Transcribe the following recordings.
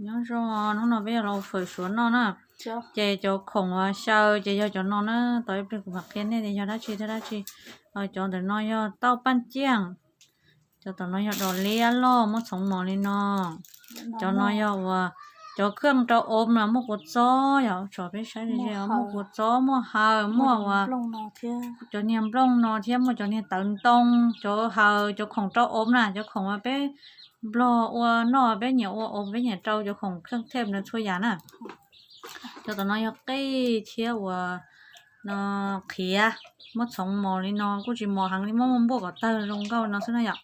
Nyob zoo, hnub no peb yuav los fawm suav noj na. Ces cov khoom uas xyaw ces yog cov no na, tau ib pliag kuv mam qhia nej tias yog dab tsi thiab dab tsi. Cov ntawm no yog tauj paj ciaj, cov tom no yog dos liab loj muab txhoov mos li no. Cov no yog uas cov kheej rau ob no muaj kua txob, yog tsom peb saib ze, muaj kua txob, muaj haws, muaj uas cov niag nplooj no thiab muaj cov niag tawv ntoo, cov haws, cov khoom rau ob na, cov khoom uas peb Nplog ua noj peb nyiam ua ob, peb nyiam rau cov khoom kheej thej no txhua yam na. Cov tom no yog qij thiab uas no qhiav, muab txhoov mos li no kuj tsis mos heev li, muab muaj npuaj kom tawg zoo nkauj no xwb na yom.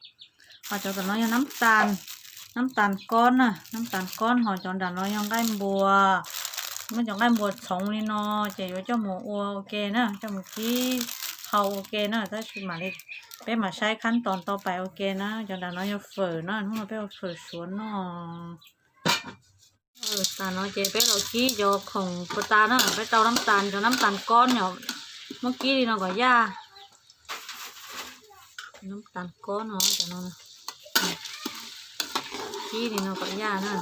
Ho cov tom no yog nab tas, nab tas kob na, nab tas kob, ho cov nram no yog nqaij npua. Muab cov nqaij npua txhoov li no ces yuav coj mus ua ua ke na, coj mus kib hau ua ke na, tab sis mam li peb mam saib khab tos tau pais ua ke na. Cov nram no yog fawm na, hnub no peb ua fawm suav noj. Tas no ces peb los kib cov khoom puas tas na, peb rau nab tas, cov nab tas kob no, muab kib li no kom yaj. Nab tas kob no, kib li no kom yaj na.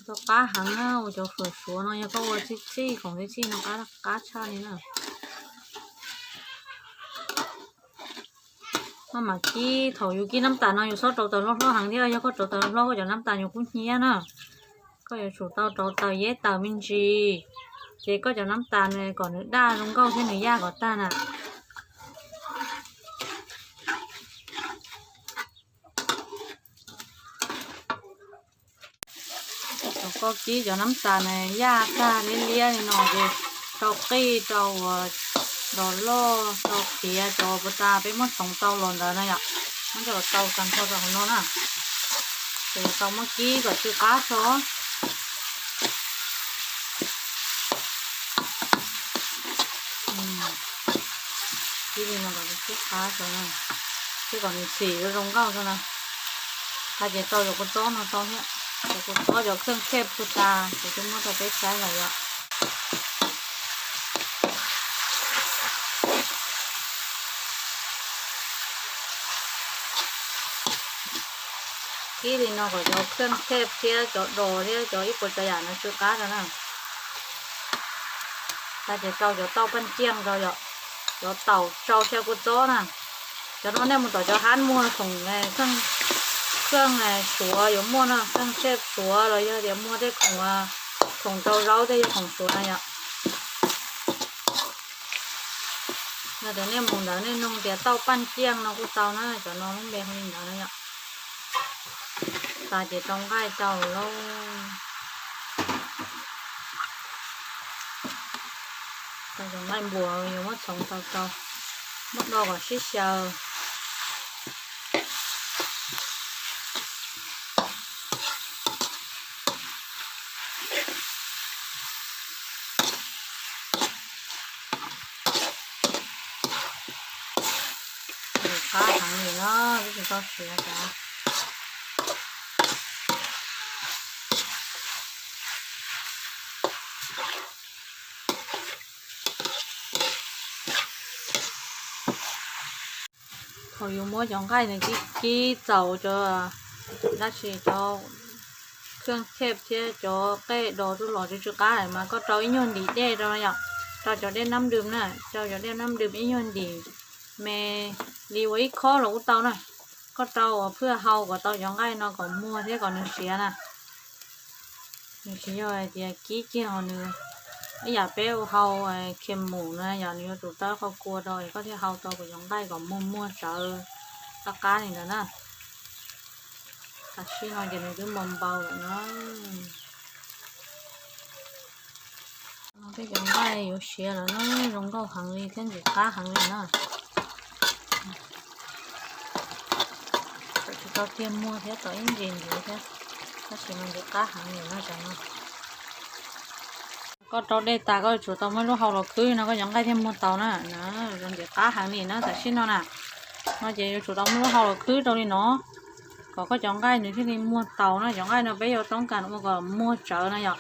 Tau qab heev na, ua cov fawm suav no yog koj ua txhij txhij khoom txhij txhij no qab qab tshaj li na. Koj mam kib, thaum yus kib nab tas no yus txhob rau taws hlob hlob heev thiab, yog koj rau taws hlob koj cov nab tas yus kuj hnyiab na. Koj yuav tsum tau rau taws yeb taws me ntsis, ces koj cov nab tas kom nws daj zoo nkauj thiab nws yaj kom tag na. Thaum koj kib cov nab tas na yaj tag liab liab li no ces rau qij, rau uas dos loj, rau qhiav, cov puas tas peb muab txhoov tau los ntawd na yom, muab coj los tau tag nrho rau hauv no na. Ces yuav tau muab kib kom tsw qab tso. Kib li no kom nws tsw qab tso na, thiab kom nws xim zoo nkauj tso na. Tas ces tau cov kua txob no tau thiab, cov kua txob cov kheej thej puas tas ces twb muab rau peb saib lawm yom. Kib li no kom cov kheej thej thiab cov dos thiab cov ib puas tsav yam no tsw qab rau na. Tas ces rau cov tauj paj ciaj rau yom, cov taum tsau xyaw kua txob na. Cov no nej mus tom cov hab muag khoom, kheej suav yuav muaj na, kheej thej suav los yog tias muag tej khoom, khoom rau zaub tej yog khoom suav na yom. Yog tias nej mus ntawd nej nug tias tauj paj ciaj no kuj tau na, cov no lub npe hu li ntawd na yom. Tas ces rau nqaij rau lauj. Rau cov nqaij npua yuav muab txhoov tau rau, muab do kom sib xyaw. Nws qab heev li no, twb tsis tau siav tas. Thaum yus muab cov nqaij nws kib kib txaus cov, tab sis cov kheej thej thiab cov qej dos rau los tsw tsw qab mas koj rau ib nyuag ntim dej rau yom, rau cov dej nab nrws na, rau cov dej nab nrws ib nyuag ntim me li ua ib khob los kuj tau na. Koj rau uas phwj hau kom tau cov nqaij no kom muag thiab kom nws siav na. Nws tsis yog hais tias kib kiag ho nws ib yam peb hau khiav mus na yom, nws yuav tsum tau qhov kua rau es koj thiaj hau tau cov nqaij kom muag muag tsawv qab qab li ntawd na. Tam sim no ces nws twb npau npau lawm na. Tej cov nqaij yuav siav lawm na, zoo nkauj heev li thiab ntxim qab heev li na. Tsis tau tiag muag thiab, tau ib ntsis ntxiv thiab, tab sis mas ntxim qab heev li na. Koj rau dej tas koj yuav tsum tau muab lub hau los khwb no koj cov nqaij thiaj muag tau na. Zoo ntxim qab heev li na tam sim no na. No ces yuav tsum tau muab lub hau los khwb rau li no kom koj cov nqaij nws thiaj li muag tau na. Cov nqaij no peb yuav toob kas ua kom muag tsawv na yom.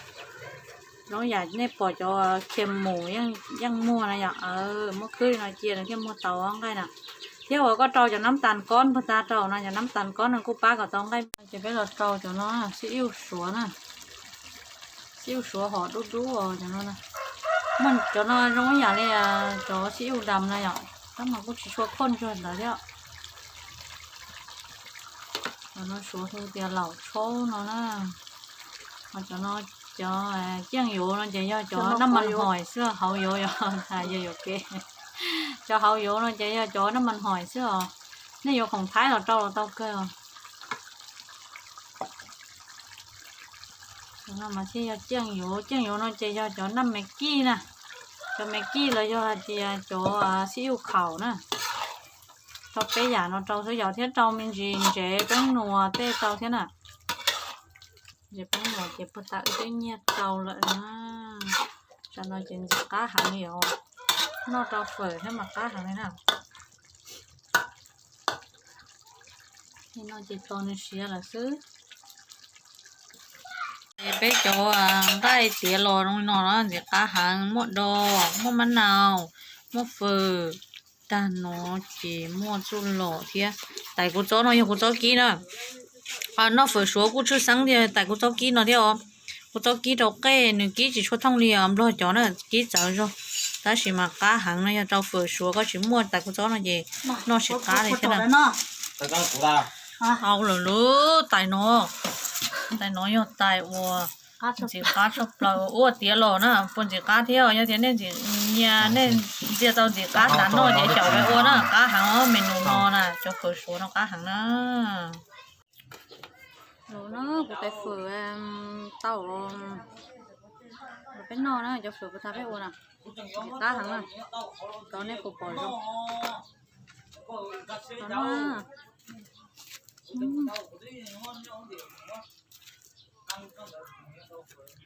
Zoo yam nej pom cov khiav mus yeej muag na yom. Muab khwb li no cia nws thiaj muag tau nqaij na. Thiab uas koj rau cov nab tas kob puag ta rau no, cov nab tas kob no kuj pab kom tau nqaij. Ces peb los rau cov no, xib ib suav na, xib ib suav hom dub dub os cov no. Muaj cov no zoo ib yam li cov xib ib dam no yom, tab mas kuj tsis tshua khoj ntsuag ntawd thiab. Cov no suav hu tias laum tshaub no na. Ho cov no, cov ciaj yuav no ces yog cov nab mas hoim xwb, hauv yuav yog hais yog yuam kev. Cov hauv yuav no ces yog cov nab mas hoim xwb os. Nej yuav khoom thaib los rau los tau kawg os. Cov no mas thiaj yog ciaj yuav, ciaj yuav no ces yog cov nab me kij na. Cov me kij los yog hais tias cov xib ib khaum na. Rau peb yam no rau xwb yom, thiab rau me ntsis ntsev peeb nuas tej rau thiab na. Ntsev peeb nuas ces puag ta wb twb nyiag tau lawm na. Tsam no ces ntxim qab heev li os, noj rau fawm thiab mas qab heev li na. Li no ces tso nws siav lawm xwb. Peb cov nqaij txiav los zoo li no na ntxim qab heev, muaj do, muaj mab nau, muaj fawm, tag no ces muaj txuj lom thiab. Tais kua txob no yog kua txob kib na. Noj fawm suav kuj tshwj xeeb tias tais kua txob kib no thiab os. Kua txob kib rau qej nws kib tsis tshua thooj li os nplog cov na, kib txawv zog. Tab sis mas qab heev no, yog rau fawm suav koj tsis muaj tais kua txob no ces noj tsis qab li thiab na. Hau lawm lauj, tais no, tais no yog tais uas ntxim qab tshaj plaws, ua tiav los na puas ntxim qab thiab. Yog tias nej ntxim nyiam, nej ntxias tau ntxim qab tas noj ces xyaum peb ua na, qab heev os, me nus no na, cov fawm suav no qab heev na. Los na, kuv tais fawm tau los peb noj na, cov fawm kuv tas peb ua na, ntxim qab heev na, cov nej puas pom zoo.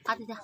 Qab tiag tiag.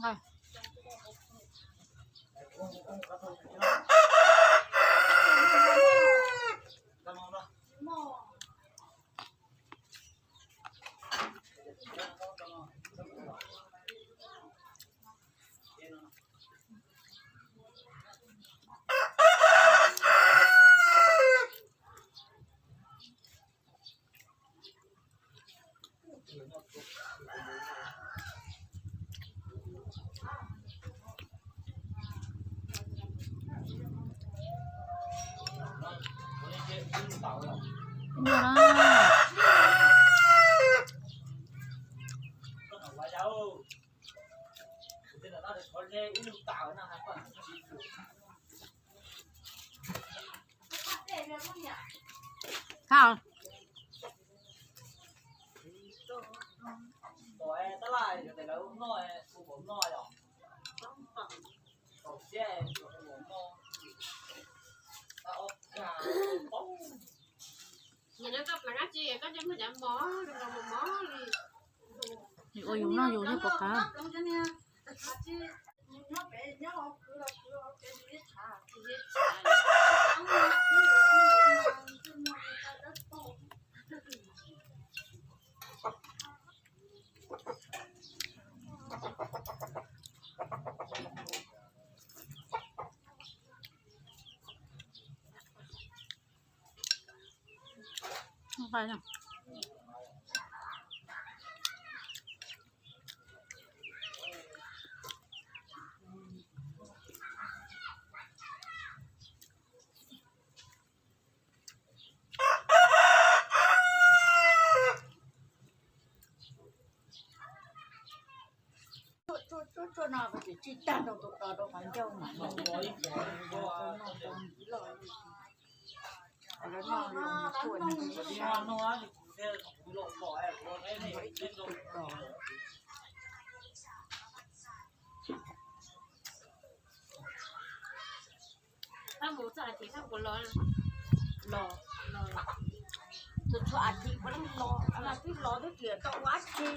Ua yus noj yus thiaj pom qab. Los, los, txhua txhua as thiv puav leej los, twb los twb tiam tau ua dab tsi.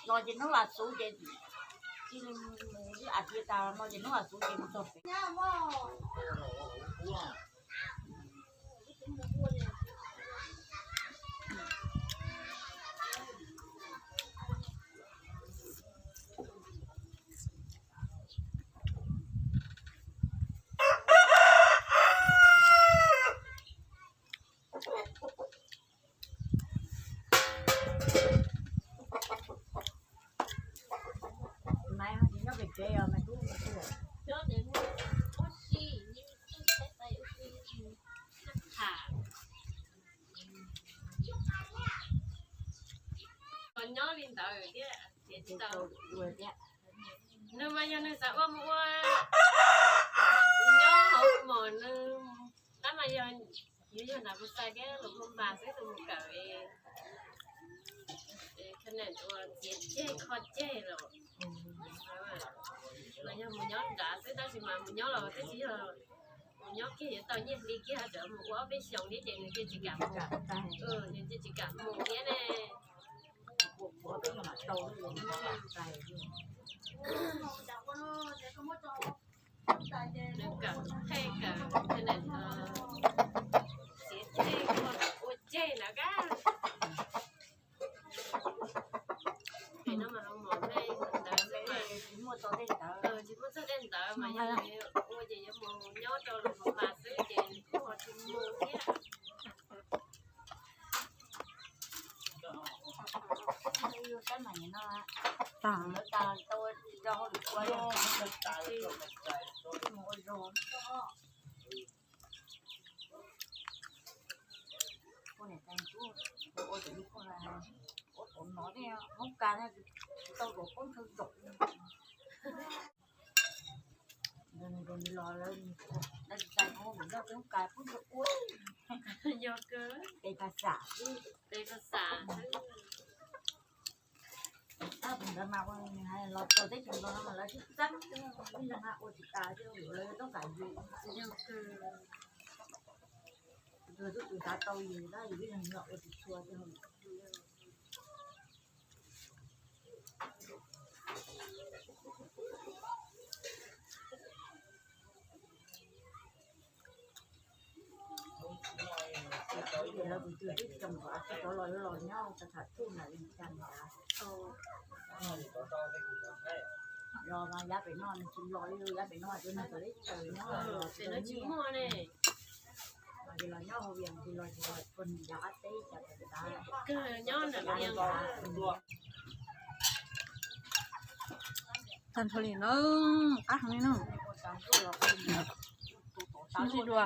Los ces hnub vas xuv ces cia li mus, as thiv tas no ces hnub vas xuv ces mus txog pem. Nyob li ntawd thiab, nws mas yog nws xav ua mus ua, nyob hauv mos nws, tab mas yog, yog nram Phas Xais thiab Luam Phas Npas xwb, tus mus kawm internet ua txiav ceg kho ceg los, los yog mus nyob nrad xwb, tab sis mas mus nyob los twb tsis yog mus nyob kiag yuav tau nyiaj hli kiag, txawm mus ua ob peb xyoos thiab ces nws cia tsis kam mus, nws cia tsis kam mus thiab ne. Nws kawm, pheej kawm internet, txiav ceg ua ceg na kab. Pem no mas hauv mos pheej ntawd xwb mas, tsis muaj txog tej ntawd mas yog ua ces yuav mus nyob rau Luam Phas Npas xwb ces kuj ho tsis mus thiab. Yog kawg, tes Phas Xas xwb. Tab tus ntawd mas los txog teb chaws Nplog no mas lawv sib txeeb, ib leeg ua tsis tas, lawv toob kas yus. Yog kawg. Tus twg xav tau yus tab yus ib leeg los ua tsis tshua. Lawv tus twg twb tsis tau mus kom tsis tau los yuav los nyob tau tham tsuj ntawm li cas ntawd. Los mas yav pem no nws tsis los li, yav pem no ces nws txawm teb chaws nyob los tsis muaj ne. Los ces los nyob hauv Vias ces los tsis los pog yav qab teb cas tas. Kawg nyob ntawm Vias. Tag nrho li na, qab heev li na. Sib ntsib dua.